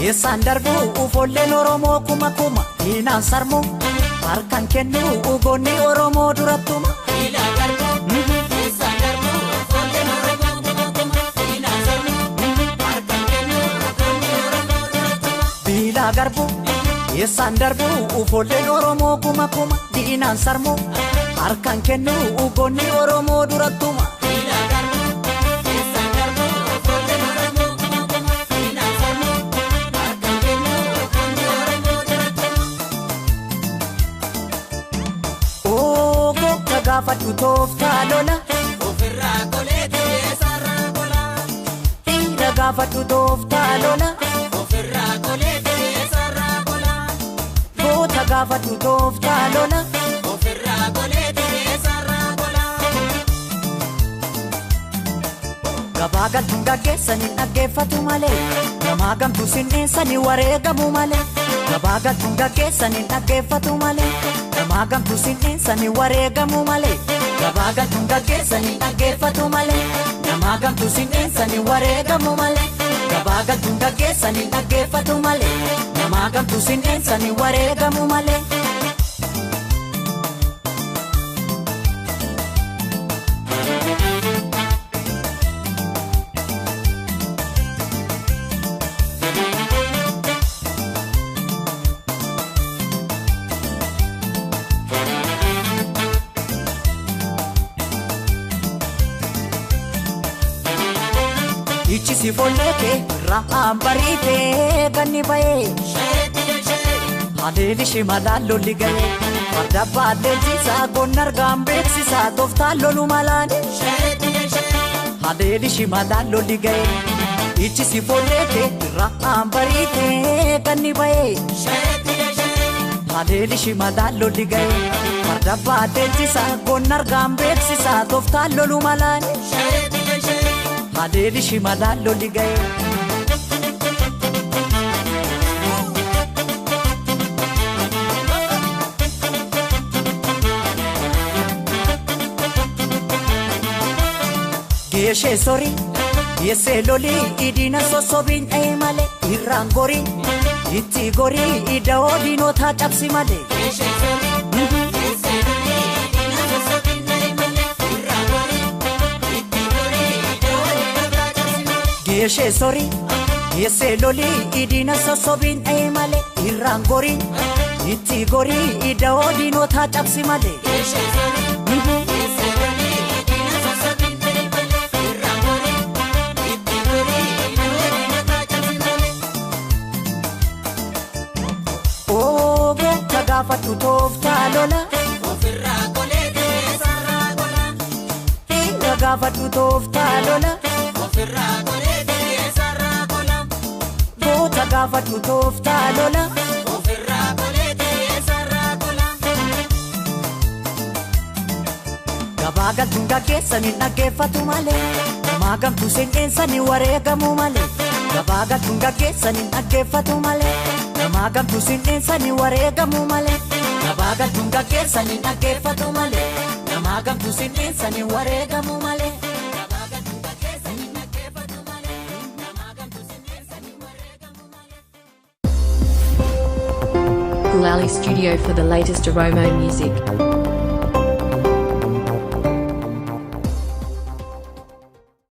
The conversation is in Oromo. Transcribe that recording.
Keessaan darbu ufolleen Oromoo kuma kuma diinaan sarmu harkaan kennu goonni Oromoo durattuma. Biilaa garbu keessaan darbu ufolleen Oromoo kuma kuma diinaan sarmu harkaan kennu goonni Oromoo durattuma. Gaafadhu tooftaa lola. Ofirraa qolee qilleensarraa qola. Dhiira gaafadhu tooftaa lola. Ofirraa qolee qilleensarraa qola. Goota gaafadhu tooftaa lola. Ofirraa qolee qilleensarraa qola. Gabaa galtuun gaggeessanii dhaggeeffatu malee. Namaa gamtuu sinneessanii wareegamu malee. Gabaa galtuun gaggeessanii dhaggeeffatu malee. Namaa gamtuu sinneessanii wareegamu malee. Gabaa galtuun gaggeessanii dhaggeeffatu malee. Namaa gamtuu sinneessanii wareegamu malee. Gabaa galtuun gaggeessanii dhaggeeffatu malee. Namaa gamtuu sinneessanii wareegamu malee. Ichi si folleeke ra'aan bariitee ganni ba'ee. Haleeli shimalaan lolli ga'ee. Farda baallee goonni argaan beeksisaa tooftaan lolu malaan. Haleeli shimalaan lolli ga'ee. Ichi si folleeke ra'aan bariitee ganni ba'ee. Haleeli shimalaan lolli ga'ee. Farda baallee goonni argaan beeksisaa tooftaan lolu malaan. Haleeli shimalaan lolli ga'ee. Geeshee sorii geessee lolii idiina sossobiin dha'ee malee irraan gorii itti gorii ida'oo diinotaa cabsi malee. Geeshee sorii geessee lolii idiina sossobiin dha'ee malee irraan gorii itti gorii ida'oo diinotaa cabsi malee. Oogota gaafadhu tooftaa lola. Ofirraa qolee qilleensarraa qola. Dhiira gaafadhu tooftaa lola. Ofirraa qolee qilleensarraa qola. Goota gaafadhu tooftaa lola. Ofirraa qolee qilleensarraa qola. Gabaa galtuun gaggeessanii dhaggeeffatu malee. Namaa gamtuu seeneessanii wareegamu malee. Gabaa galtuun gaggeessanii dhaggeeffatu malee. Namaa gamtuu sinneessanii wareegamu malee. Gabaa galtuun gaggeessanii dhaggeeffatu malee. Namaa gamtuu sinneessanii wareegamu malee. Gabaa galtuun gaggeessanii dhaggeeffatu malee. Namaa gamtuu sinneessanii wareegamu malee. Gulali Studio for the latest Oromo music.